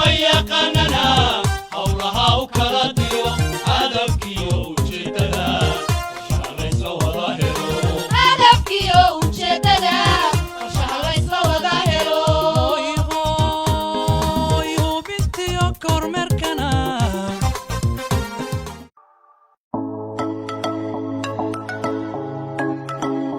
Farsamo yaqaanana howlaha u kala diro, hadafkiyo ujeedada qorshaha laysla wada helo. Hadafkiyo ujeedada qorshaha laysla wada helo. Hoy, hubintiyo kormeerkana.